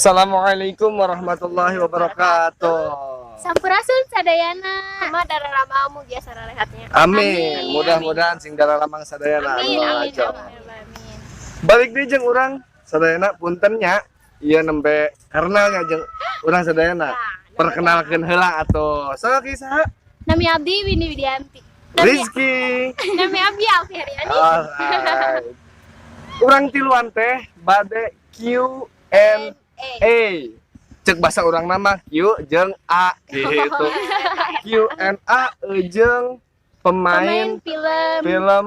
Assalamualaikum warahmatullahi wabarakatuh. Sampurasun sadayana. Kumaha daramang, mugia sarehat nya. Amin. Amin. Mudah-mudahan sing daramang sadayana. Amin, amin, Amin. amin, amin. Balik deui jeung urang sadayana, punten nya. Ieu nembe karena nya jeung urang sadayana. Perkenalkeun heula atuh. Sok saha? Nami abdi Windy Widianti. Rizky. Nami abdi Alfi Haryani. Alright. Urang tiluan teh bade Q and A. Cek bahasa urang nama Q jeung A gitu. Q and A jeung pemain pemain film film.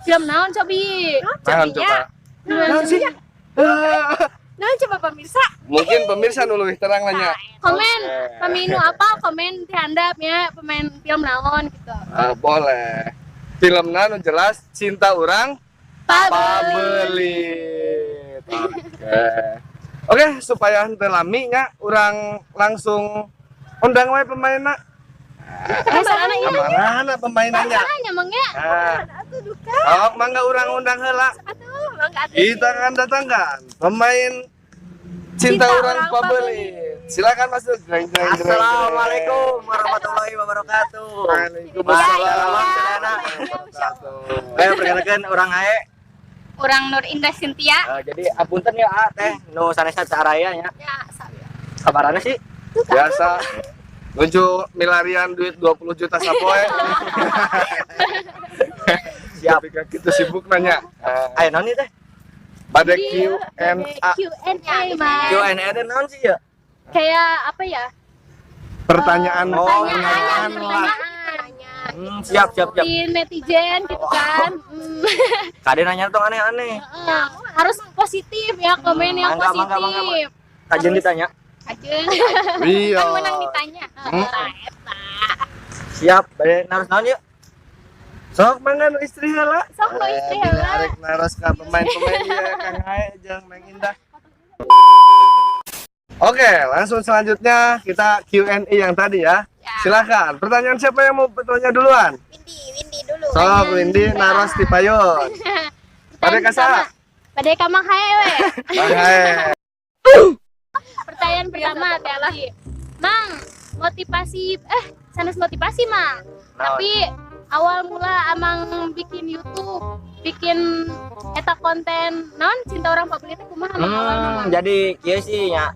Film naon cobi? Naon coba? Naon sih? Ah, Nah, coba pemirsa. mungkin pemirsa nu leuwih terang nanya. Komen. Oke. Paminu apa komen ti handap nya, pemain film naon gitu. Ah, boleh. Filmna nu jelas Cinta Urang Pabelit. Oke. Oke, supaya henteu lami nya, urang langsung undang wae pemainna. Eh, sana ieu. Kamarana pemainannya? Sana emang ya. Nah, Atuh duka. sok mangga urang undang heula. Atuh, mangga atuh. Kita akan datangkan pemain Cinta Cinta Urang Urang Pabelit. Silakan masuk. Jreng, jreng, jreng, jreng. Assalamualaikum warahmatullahi wabarakatuh. Waalaikumsalam. Iya. Eh, perkenalkan urang Hae. Urang Nur Indah Cynthia. Eh, jadi apunten ya A teh nu sanesna caraya nya. Ya, sabi. Kabarana sih? Biasa. Nuju milarian duit 20 juta sapoe. Siap. Ketika kita sibuk nanya. Aya naon ieu teh? Pada Q and A. Q&A, Mas. Q&A teh naon sih ya? Kayak apa ya? Pertanyaan. Oh, pertanyaan, pertanyaan lah. pertanyaan. Siap, siap, siap. Di netizen gitu kan. Kade nanya tuh aneh-aneh. Heeh. Harus positif ya, komen yang Mangga, mangga, mangga, positif. Kajen ditanya. Kajen. Iya. Kan menang ditanya. Nah, eta. Siap, bade naros naon yuk? Sok mangga nu istri heula. Sok nu istri heula. Arek naros ka pemain-pemain ieu, Kang Hae jeung Neng Indah. Oke, langsung selanjutnya kita Q&A yang tadi ya. Silakan. Pertanyaan siapa yang mau bertanya duluan? Windy, Windy dulu. Sok Windy naros ti payun. Bade ka saha? Bade ka Mang Hae we. Mang Hae. Pertanyaan pertama teh abdi. Mang, motivasi, eh, sanes motivasi, Mang. Tapi awal mula amang bikin YouTube, bikin eta konten naon Cinta Urang Pabelit teh kumaha, Mang, awalna, Mang? Jadi kieu sih nya.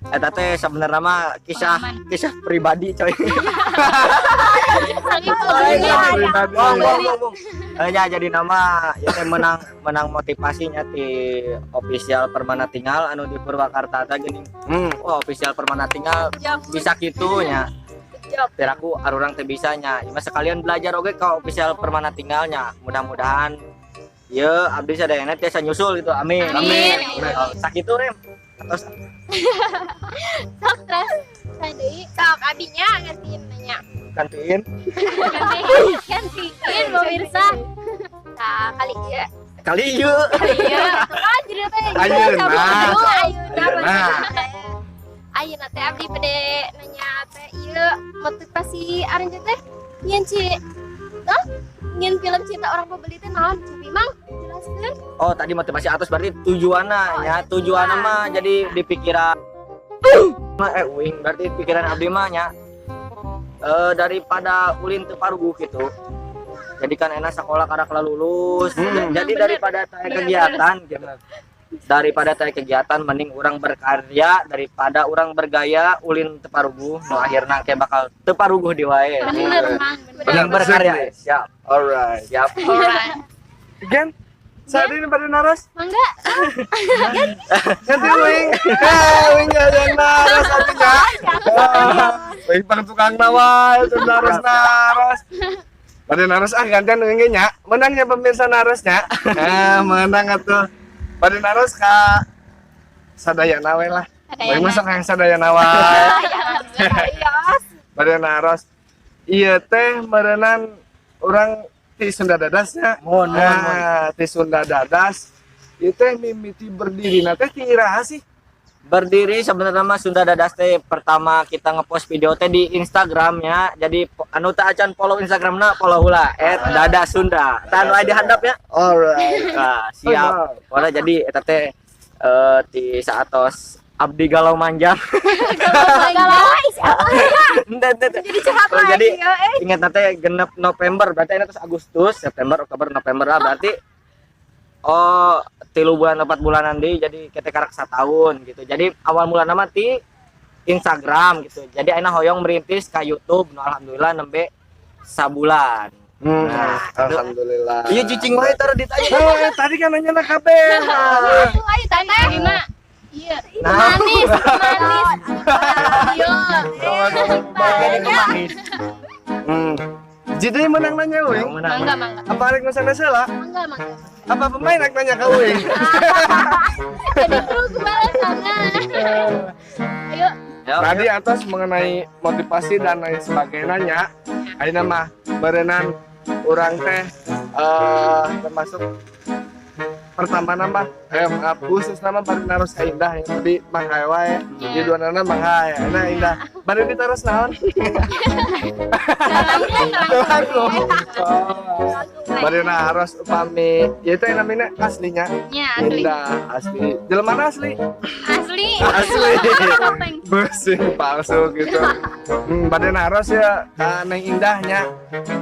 Eta teh sebenarnya mah kisah kisah pribadi, coy. Saking sebelumnya. Pribadi. Bong, bong, bong, bong. Eh, ya, jadi nama ya teh menang menang motivasinya di official Permana Tinggal anu di Purwakarta teh gini. Wah, official Permana Tinggal bisa gitu nya. Biar aku arurang teh bisa nya. Ya, sekalian belajar oke ke official Permana Tinggalnya. Mudah-mudahan ya abdi sadayana tiasa nyusul gitu. Amin. Amin. Oh, sakitu rem. Terus Sok terus tadi. Sok abinya ngertiin nanya. Gantiin. Gantiin pemirsa. Nah, kali ieu. Kali ieu. Iya, kan jadi teh. Ayeuna. Ayeuna. Nah. Ayeuna teh abdi bade nanya teh ieu motivasi aranjeun teh nyieun ci. Hah? Nyieun film Cinta Urang Pabelit teh naon? Cobi, Mang, jelaskeun. Oh, tadi motivasi atas berarti tujuannya Oh, ya, tujuannya mah jadi di pikiran mah eh uing berarti pikiran abdi mah nya daripada ulin teu paruguh gitu. Jadi kan enak sekolah karena lulus. Jadi daripada taya kegiatan gitu. Daripada taya kegiatan mending urang berkarya daripada urang bergaya ulin teu paruguh nu akhirna kayak bakal teu paruguh di wae. Bener, Mang, bener. Mending berkarya. Siap. Alright. Siap. Alright. Again, saat ini pada naros. Mangga. Ganti wing. Eh, wing ada yang naros artinya. Wing pang tukang nawa itu naros naros. Pada naros ah, gantian wing ge nya. Menangnya pemirsa narosnya. Nah, menang atuh. Pada naros ka sadayana we lah. Wing masuk yang sadayana wae. Pada naros. Iya teh meureunan urang ti Sunda Dadasnya. Mohon, mohon, mohon. Nah, ti Sunda Dadas. Ieu teh mimiti berdiri na teh ti iraha sih? Berdiri sebenarnya mah Sunda Dadas teh pertama kita ngepost video teh di Instagramnya. Jadi anu teu acan follow Instagramna, follow heula @dadasunda. Tah nu aya di handap ya. Alright. Nah, siap. Pokoknya jadi eta teh di saatos Abdi galau manjang. Galau jadi curhat lagi. Jadi ingat nanti genep November, berarti ini terus Agustus, September, Oktober, November lah berarti oh 3 bulan 4 bulanan deui jadi kita karak satahun gitu. Jadi awal mula nama ti Instagram gitu. Jadi ayeuna hoyong merintis ka YouTube, nu alhamdulillah nembe sabulan. Nah, alhamdulillah. Iya cicing wae taruh ditanya. Oh, tadi kan nanya na kabeh. Ayo tadi mah. Iya. Manis, manis. Iya. Manis. Jadi menang nanya uing. Mangga, mangga. Apa arek nu sanes heula? Mangga, mangga. Apa pemain rek nanya ka uing? Jadi kru kemana sana? Ayo. Tadi atas mengenai motivasi dan lain sebagainya, ayeuna mah berenang urang teh termasuk pertama nama khusus nama bari naros ka Indah yang tadi manghae wae di dua nana manghae nah Indah bari ditaros naon bari naros upami ieu teh namina aslinya nya asli Indah asli jelema asli asli asli bersih palsu gitu. Bade naros ya ka Neng Indahnya.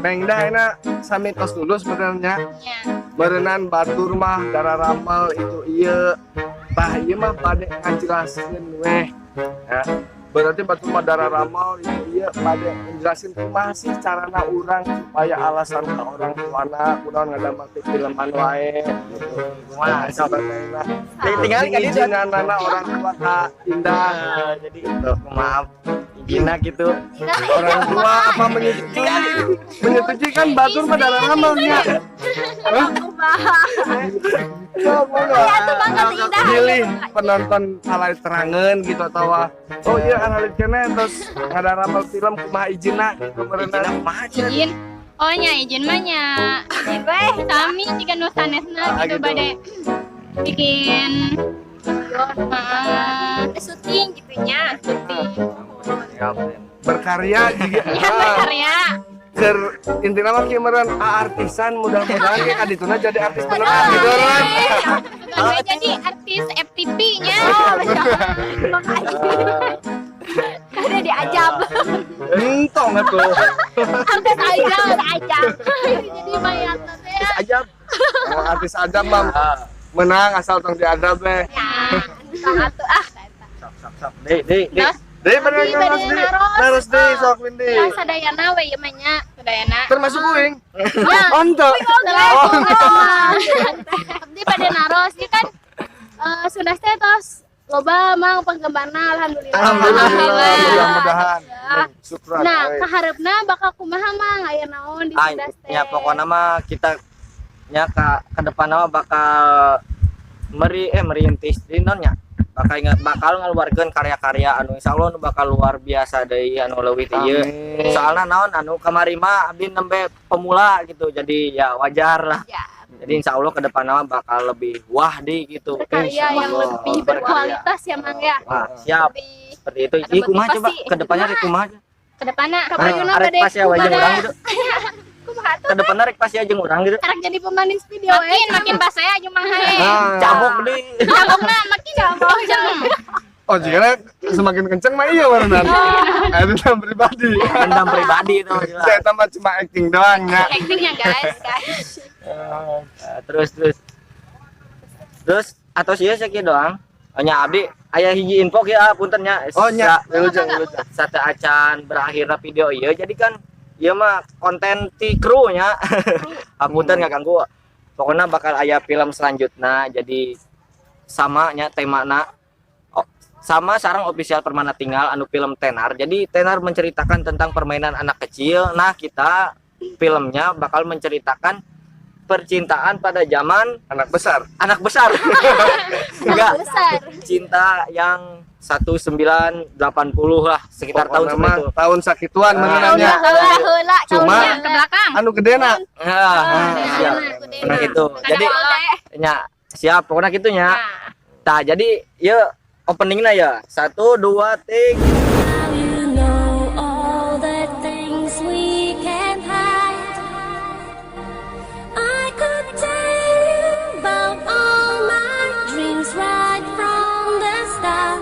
Neng Indah enak sami tos lulus benernya. Berenan batur mah darah ramal itu iya. Tah ieu mah bade ngajelaskeun weh. Ya. Berarti batur mah darah ramal itu iya bade ngejelasin kumaha sih carana urang supaya alasan ka orang tuana kunaon ngadamel ti filman wae gitu. Kumaha sabatna. Tinggal ka dieu izinanana orang tua ka Indah. Jadi itu maaf izina gitu. Orang tua apa menyetujui? Menyetujui kan batur mah darah ramalnya. Pilih penonton alay terangan gitu atau oh iya analit kene terus ada ramal film kumaha izina gitu merenang kumaha izin. Oh nya izin mah nya izin weh sami jika nu sanesna gitu bade bikin syuting gitu nya syuting berkarya juga ya berkarya ker intinya mah kieu meureun artisan mudah-mudahan ge kadituna jadi artis beneran gitu kan. Jadi artis FTP nya. Kada diajab. Entong atuh. Artis ajab, ajab. Jadi mayat teh. Artis ajab. Artis ajab mah menang asal tong diadab we. Ya, entong atuh ah. Sok sok sok. Deui deui deui. Deui bener naros deui sok Windy. Sadayana we ieu mah nya, sadayana. Termasuk uing. Ya. Onto. Abdi pada naros ieu kan Sundas teh tos loba mang penggemarna alhamdulillah. Alhamdulillah. Mudah-mudahan. Syukran. Nah, kahareupna bakal kumaha mang aya naon di Sundas teh? Ya pokona mah kita nya ka depan mah bakal merintis di non nya. Bakal ngaluarkeun karya-karya anu insyaallah nu bakal luar biasa deui anu leuwih teh ieu. Soalna naon anu kamari mah abdi nembe pemula gitu. Jadi ya wajar lah. Ya. Jadi insyaallah ke depan mah bakal lebih wah deh gitu. Karya yang lebih berkualitas ya Mang ya. Wah, siap. Seperti itu. Ih kumaha coba ke depannya rek kumaha? Ke depanna arek pas ya wajah urang gitu. Ke depanna rek pas ya jeung urang gitu. Arek jadi pemanis video makin pas saya jeung Mang Hae. Cabok deui. Cabokna makin kenceng. Oh, jika semakin kenceng mah iya beneran. Itu dendam pribadi. Dendam pribadi itu. Saya tambah cuma acting doang ya. Actingnya guys. Terus atau sih sakieu doang. Oh nya abdi aya hiji info kieu punten nya. Oh nya, wilujeng. Sate acan berakhirna video ieu jadi kan ieu mah konten ti kru nya. Apunten ngaganggu. Pokoknya bakal aya film selanjutnya jadi sama nya temana sama sarang official Permana Tinggal anu film Tenar. Jadi Tenar menceritakan tentang permainan anak kecil. Nah, kita filmnya bakal menceritakan percintaan pada zaman anak besar. Anak besar. Enggak. Besar. Cinta yang 1980 lah, sekitar tahun segitu. Tahun sakituan mengenanya. Cuma ke belakang. Anu gedena. Nah, siap. Pokoknya gitu. Jadi nya siap pokoknya kitu nya. Tah, jadi ieu openingnya ya. 1 2 3. You know all the things we can hide. I could tell you about all my dreams right from the start.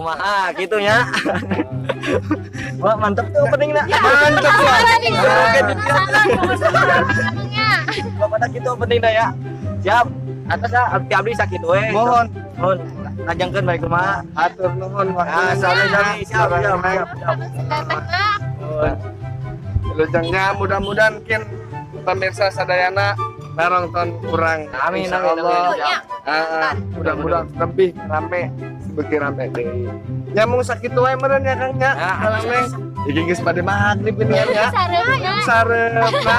Kumaha gitu nya. Wah, mantep tuh openingna. Mantep lah. Oke, Penasaran. Pokoknya gitu openingna ya. Siap. Atos ah, abdi abdi sakitu we. Mohon. Mohon lajengkeun balik kumaha. Hatur nuhun Ah, waktu. sami-sami, siap, siap, siap, siap. Tetehna. Lujengnya mudah-mudahan kin pemirsa sadayana narongton kurang. Amin, Insya amin, amin. Allah. Ya. Ah, mudah-mudahan lebih rame, sebeki rame deui. Nya mung sakitu wae meureun ya, Kang, nya. Ah. Rame. Iki geus bade magrib ini ya. Sareupna. Sareupna.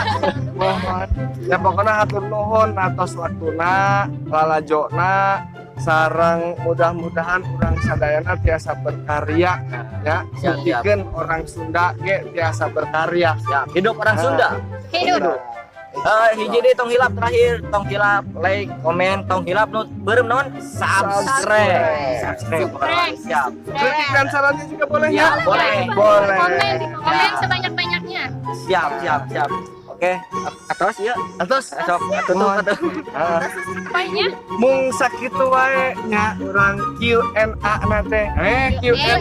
Mohon. Ya pokoknya hatur nuhun atos waktuna, lalajona, sareng mudah-mudahan urang sadayana tiasa berkarya ya. Siap, siap. Buktikan orang Sunda ge tiasa berkarya. Siap. Hidup orang Sunda. Hidup. Eh, hiji deui, tong hilap terakhir, tong hilap like, komen, tong hilap nu beureum naon? Subscribe. Subscribe. Subscribe. Siap. Kritik dan sarannya juga boleh ya? Ya, boleh. Boleh. Komen, komen sebanyak-banyaknya. Siap, siap, siap. Oke, atos ya. Atos. Sok, tutup atuh. Ah. Apanya? Mung sakitu wae nya urang Q&A na teh. Eh, Q&A.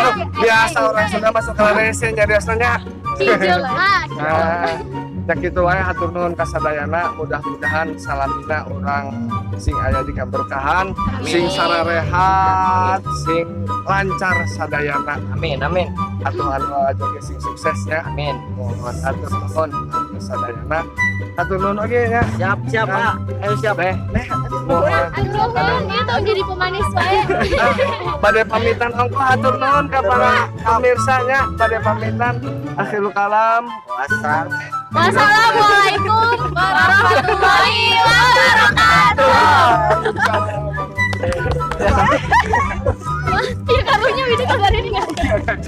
Aduh, biasa orang Sunda masuk ke rese nyariosna. Kijul ah. Nah, ya kitu wae, hatur nuhun ka sadayana, mudah-mudahan salamina urang sing aya di kaberkahan, sing sararehat, sing lancar sadayana. Amin, amin. Atuh anu aja ge sing suksesnya. Amin. Mohon hatur nuhun ka sadayana. Hatur nuhun oge nya. Siap, siap, Pak. Ayo siap. Teh, mohon. Aduh, nuhun, dia tuh jadi pemanis wae. Bade pamitan ongkoh, hatur nuhun ka para pemirsanya, bade pamitan, akhirul kalam. Wassalam. Wassalamualaikum warahmatullahi wabarakatuh. Ya karunya ini kabar ini nggak.